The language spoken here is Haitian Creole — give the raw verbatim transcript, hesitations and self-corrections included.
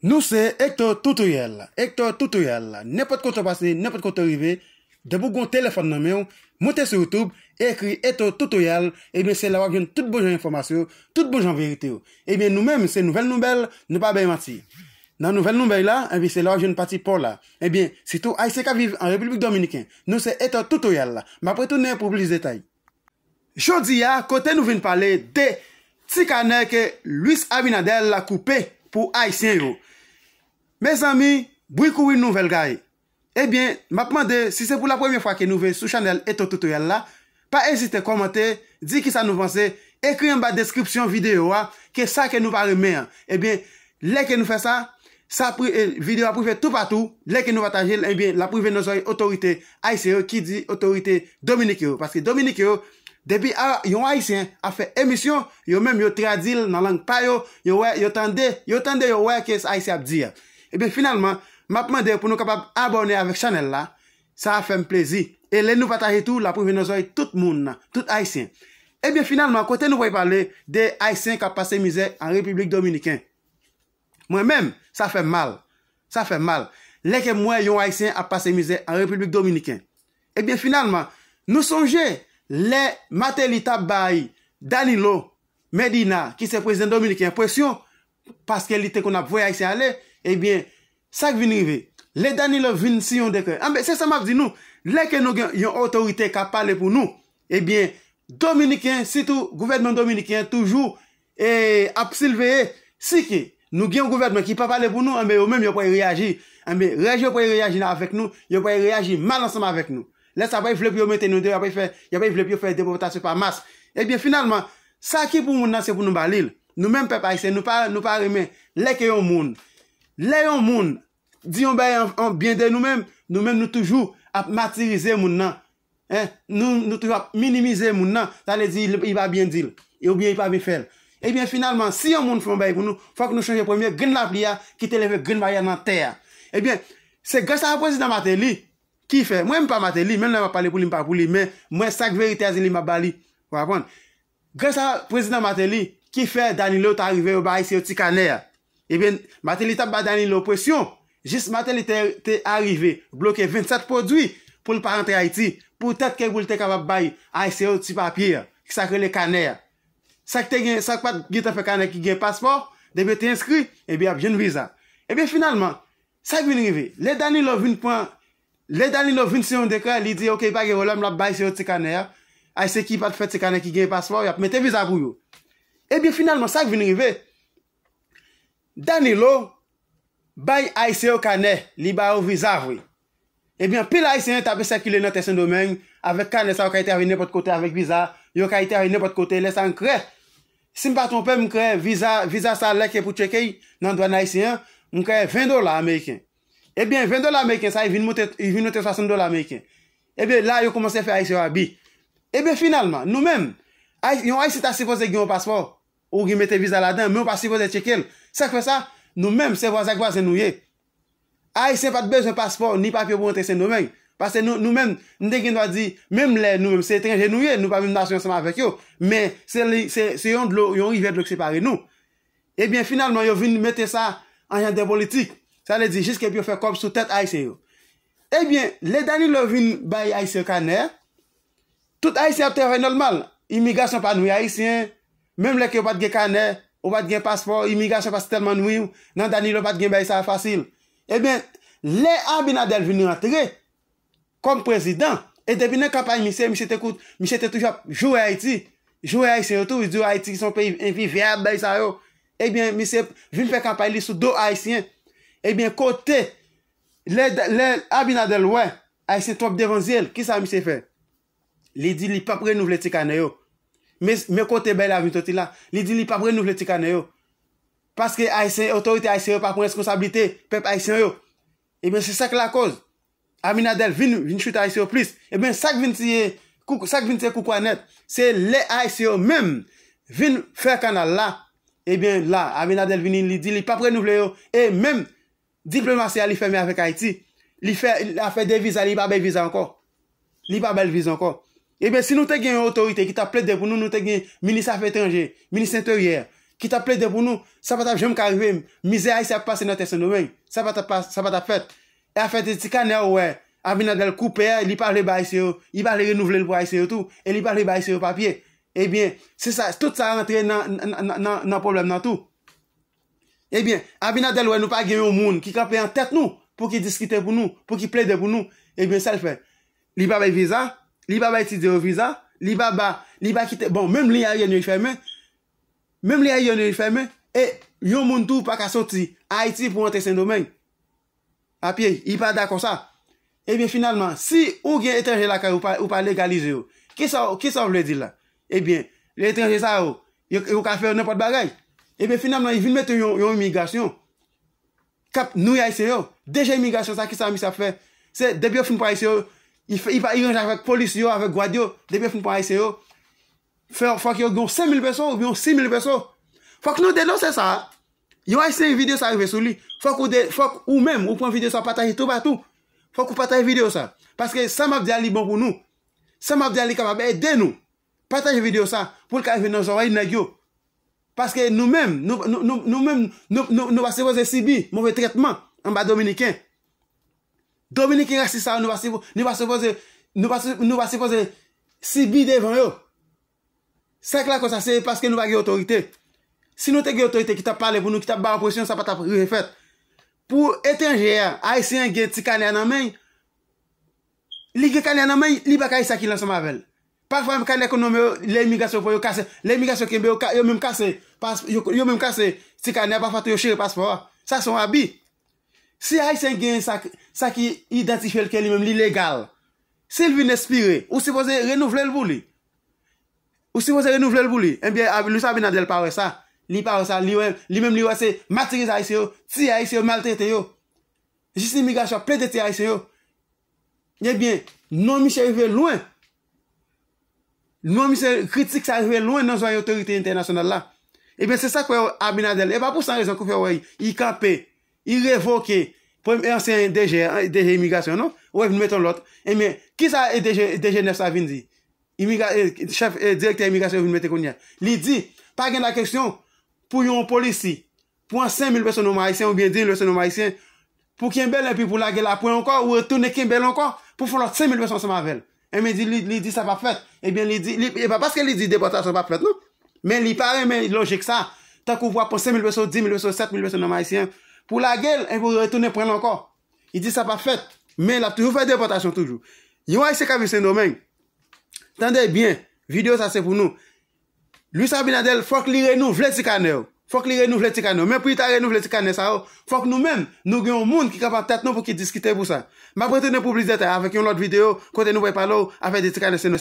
Nou se Hector Tutorial. Hector Tutorial. Nenpòt kote w pase, nenpòt kote w rive, depi w gen yon telefòn nan men w, moute sou YouTube, ekri Hector Tutorial, ebyen se la w ap jwenn tout bon jan enfòmasyon, tout bon jan verite yo. Ebyen nou menm, se nouvèl nou bèl, nou pa bay manti. Nan nouvèl nou bèl la, ebyen se la w ap jwenn pati pa w la. Ebyen, sitou Ayisyen k ap viv an Repiblik Dominiken, nou se Hector Tutorial la. M ap retounen pou plis detay. Jodi a, kote nou vin pale de ti kanè ke Luis Abinader la koupe pou Ayisyen yo. Mezanmi, bri kouri nouvèl gaye. Ebyen, m ap mande, si se pou la premye fwa ke nou vin sou chanèl Hector Tutorial la, pa ezite kòmante, di kisa nou panse, ekri anba deskripsyon videyo a, ke sa ke nou pa renmen an. Ebyen, lè ke nou fè sa, sa pri, e, videyo a ap rive toupatou, lè ke nou pataje l, ebyen, l ap rive nan zòrèy otorite ayisyen yo, ki di otorite dominiken yo. Paske dominiken yo, depi a, yon Ayisyen ap fè emisyon, yo menm yo tradui l nan lang pa yo, yo wè, yo tande, yo tande, yo wè ke sa Ayisyen ap di a. Ebyen, finalman, m ap mande pou nou kapab abòne avèk chanèl la, sa ap fè m plezi. E lè nou pataje tou, l ap rive nan zòrèy tout moun, tout Ayisyen. Ebyen, finalman, kote nou pral pale de Ayisyen k ap pase mizè an Repiblik Dominiken. Mwen menm, sa fè m mal. Sa fè m mal. Lè ke m wè yon Ayisyen ap pase mizè an Repiblik Dominiken. Ebyen, finalman, nou sonje lè Martelly t ap bay Danilo Medina, ki se prezidan dominiken, presyon, paske li te konn ap voye Ayisyen ale, ebyen, sa k vin rive? Lè Danilo vin siyen yon dekrè. Anben, se sa m ap di nou, lè ke nou gen yon otorite k ap pale pou nou, ebyen, Dominiken, sitou gouvènman dominiken, toujou, e, ap siveye si ke nou gen yon gouvènman ki pa pale pou nou, anben, yo menm, yo pral reyaji. Anben, rèj yo pral reyaji avèk nou, yo pral reyaji mal ansanm avèk nou. Lè sa, pral vle pou yo mete nou deyò, pral fè, yo pral vle pou yo fè depòtasyon pa mas. Ebyen, finalman, sa ki pou moun nan, se pou nou ba li l. Nou menm, pèp ayisyen, nou pa, nou pa renmen lè ke yon moun, lè yon moun di yon bagay an, an byen de nou menm, nou menm nou toujou ap matirize moun nan. Hein? Nou, nou toujou ap minimize moun nan. Sa vle di, li, li pa byen di l. E oubyen li pa byen fè l. Ebyen, finalman, si yon moun fè yon bagay pou nou, fòk nou chanje premye grenn lapli a ki te leve grenn mayi a nan tè a. Ebyen, se gras a prezidan Martelly ki fè. Mwen, m pa Martelly, menm lè m ap pale pou li, m pa pou li, men mwen, sa k verite a, se li m ap ba li. Ou konprann? Gras a prezidan Martelly ki fè Danilo ta rive yo ba Ayisyen yo ti kanè a. Ebyen, Martelly t ap ba Danilo presyon. Jis Martelly te, te arive bloke vennsèt pwodui pou l pa rantre Ayiti. Poutèt ke pou l te kapab bay Ayisyen yo ti papye a, ki sa k rele kanè a. Sa k te gen, sa k pa t gentan fè kanè ki gen paspò, depi yo te enskri, ebyen, y ap jwenn viza. Ebyen, finalman, sa k vin rive? Lè Danilo vin pran, lè Danilo vin siyen yon dekrè, li di, oke, pa gen pwoblèm, l ap bay se yo ti kanè a. Ayisyen ki pa t fè ti kanè ki gen paspò, y ap mete viza pou yo. Ebyen, finalman, sa k vin rive? Danilo bay Ayisyen yo kanè, li ba yo viza vre. Ebyen, anpil Ayisyen t ap sekile nan tè Sendomeng avèk kanè sa yo, ka travay nenpòt kote avèk viza, yo ka travay nenpòt kote, lè sa m kwè. Si m pa twonpe m, m kwè viza, viza sa lè ke pou tcheke nan dwàn ayisyen an, m kwè ven dola ameriken. Ebyen, ven dola ameriken sa, li vin monte, li vin monte swasant dola ameriken. Ebyen, la, yo kòmanse fè Ayisyen yo abi. Ebyen, finalman, nou menm, Ay-, yon Ayisyen ta sipoze gen yon paspò, ou gen mete viza ladan, men ou pa sipoze tcheke l. Sa k fè sa, nou menm, se vwazak vwazen nou ye. Ayisyen pa t bezwen paspò ni papye pou rantre Sendomeng. Paske nou, nou menm, m te gen dwa di, menm lè nou menm se etranje nou ye, nou pa menm nasyon ansanm avèk yo. Men se li, se, se yon dlo, yon rivyè dlo ki separe nou. Ebyen, finalman, yo vin mete sa an jan de politik. Sa vle di, jis ke pou yo fè kòb sou tèt Ayisyen yo. Ebyen, lè Danilo vin bay Ayisyen kanè, tout Ayisyen ap travay nòmal. Imigrasyon pa nwi Ayisyen. Menm lè ke yo pa t gen kanè, ou pa t gen paspò, imigrasyon pa t tèlman nwi w. Nan Danilo pa t gen bagay sa a fasil. Ebyen, lè Abinader vin rantre kòm prezidan, e depi nan kanpay misye, misye te kout, misye te toujou ap joure Ayiti, joure Ayisyen yo tou, li di yo Ayiti ki se yon peyi envivab, bagay sa yo. Ebyen, misye vin fè kanpay li sou do Ayisyen. Ebyen, kote, lè, lè Abinader wè Ayisyen twòp devan zye l, kisa misye fè? Li di li p ap renouvle ti kanè yo. Men, men kote bay la vin soti la. Li di li p ap renouvle ti kanè yo. Paske Ayisyen, otorite ayisyen yo pa pran responsablite pèp ayisyen yo. Ebyen, se sa k lakoz Abinader vin, vin choute Ayisyen yo plis. Ebyen, sa k vin tiye, kou-, sa k vin tiye koukwa nèt, se lè Ayisyen yo menm vin fè kanal la. Ebyen, la, Abinader vini, li di li p ap renouvle yo. E menm diplomasi a li fèmen avèk Ayiti. Li fè, afè de viza, li pa bay viza ankò. Li pa bay viza ankò. Ebyen, si nou te gen yon otorite ki t ap plede pou nou, nou te gen minis afè etranje, minis enteryè, ki t ap plede pou nou, sa pa t ap janm ka rive. Mizè Ayisyen ap pase nan tè Sendomeng, sa pa t ap, sa pa t ap fèt. E afè de ti kanè ou wè, Abinader koupe a, li pa vle bay Ayisyen yo, li pa vle renouvle l pou Ayisyen yo tou, e li pa vle bay Ayisyen yo papye. Ebyen, se sa, tout sa rantre nan, nan, nan, nan, nan pwoblèm nan tou. Ebyen, Abinader wè nou pa gen yon moun ki kanpe an tèt nou pou ki diskite pou nou, pou ki plede pou nou. Ebyen, sa l fè. Li pa bay viza, li pa bay etidyan yo viza, li pa ba, li pa kite, bon, menm liy ayeryen yo li fèmen, menm liy ayeryen yo li fèmen, e yon moun tou pa ka soti Ayiti pou antre Sendomeng a pye, li pa dakò sa. Ebyen, finalman, si ou gen etranje lakay ou pa, ou pa legalize yo, kisa, kisa w vle di la? Ebyen, etranje sa yo, yo, yo ka fè yo nenpòt bagay. Ebyen, finalman, li vin mete yon, yon imigrasyon k ap nwi Ayisyen yo. D G imigrasyon sa, kisa misye ap fè? Se depi yo fin pran Ayisyen yo, li fè, li pa, li ranje avèk polis yo, avèk gwad yo, depi yo fin pran Ayisyen yo, fè, fòk yo gen yon senk mil peso oubyen yon sis mil peso. Fòk nou denonse sa. Yon Ayisyen videyo sa rive sou li. Fòk ou de, fòk ou menm, ou pran videyo sa, pataje toupatou. Fòk ou pataje videyo sa. Paske sa m ap di a, li bon pou nou. Sa m ap di a, li kapab ede nou. Pataje videyo sa pou l ka rive nan zòrèy nèg yo. Paske nou menm, nou, nou, nou, nou menm, nou, nou, nou pa sipoze sibi move trètman anba Dominiken. Dominiken rasis sa yo, nou pa sipo-, nou pa sipoze, nou pa si-, nou pa sipoze sibi devan yo. Sa k lakòz sa, se paske nou pa gen otorite. Si nou te gen otorite ki t ap pale pou nou, ki t ap ba yo presyon, sa pa t ap rive fèt. Pou etranje a, Ayisyen an gen ti kanè a nan men l, li gen kanè a nan men l, li pa ka di sa ki l ansanm avè l. Pafwa, kanè kounye yo, lè imigrasyon pran yo kase, lè imigrasyon kenbe yo, ka-, yo menm kase, pas-, yo, yo menm kase ti kanè a, pafwa tou yo chire paspò a. Sa se yon abi. Si Ayisyen gen sa, sa ki idantifye l ke li menm li legal, si l vin ekspire, ou sipoze renouvle l pou li. Ou sipoze renouvle l pou li. Ebyen, Ab-, Luis Abinader pa wè sa. Li pa wè sa. Li wè, li menm li wè se matirize Ayisyen yo, tiye Ayisyen yo, maltrete yo. Jis imigrasyon ap plede tiye Ayisyen yo. Ebyen, non misye rive lwen. Non misye, kritik sa rive lwen nan zòrèy otorite entènasyonal la. Ebyen, se sa k fè Abinader, e pa pou san rezon k fè wè li kanpe, li revoke premye ansyen D G, D G imigrasyon, non? Ou wè vin mete yon lòt. Ebyen, kisa D G, D G nèf sa vin di? Imigra-, e, chèf, e, direktè imigrasyon vin mete kounye a. Li di, pa gen la kesyon pou yon polisi pran senk mil peso nonm ayisyen oubyen dis mil peso nonm ayisyen, pou kenbe l epi pou lage l apre ankò, ou retounen kenbe l ankò, pou fè lòt senk mil peso ansanm avè l. Ebyen, di, li, li di sa p ap fèt. Ebyen, li di, li, e pa paske li di depòtasyon p ap fèt, non. Men li pa renmen lojik sa. Tankou pou ap pran senk mil peso, dis mil peso, sèt mil peso nonm ayisyen, pou lage l, epi ou retounen pran l ankò. Li di sa p ap fèt. Men l ap toujou fè depòtasyon toujou. Yon Ayisyen k ap viv Sendomeng, tande byen, videyo sa se pou nou. Luis Abinader, fòk li renouvle ti kanè yo. Fòk li renouvle ti kanè yo. Men pou li ta renouvle ti kanè sa yo, fòk nou menm, nou gen yon moun ki kapab tèt nou pou ki diskite pou sa. M ap retounen pou plis detay avèk yon lòt videyo kote nou pral pale w afè de ti kanè Sendomeng.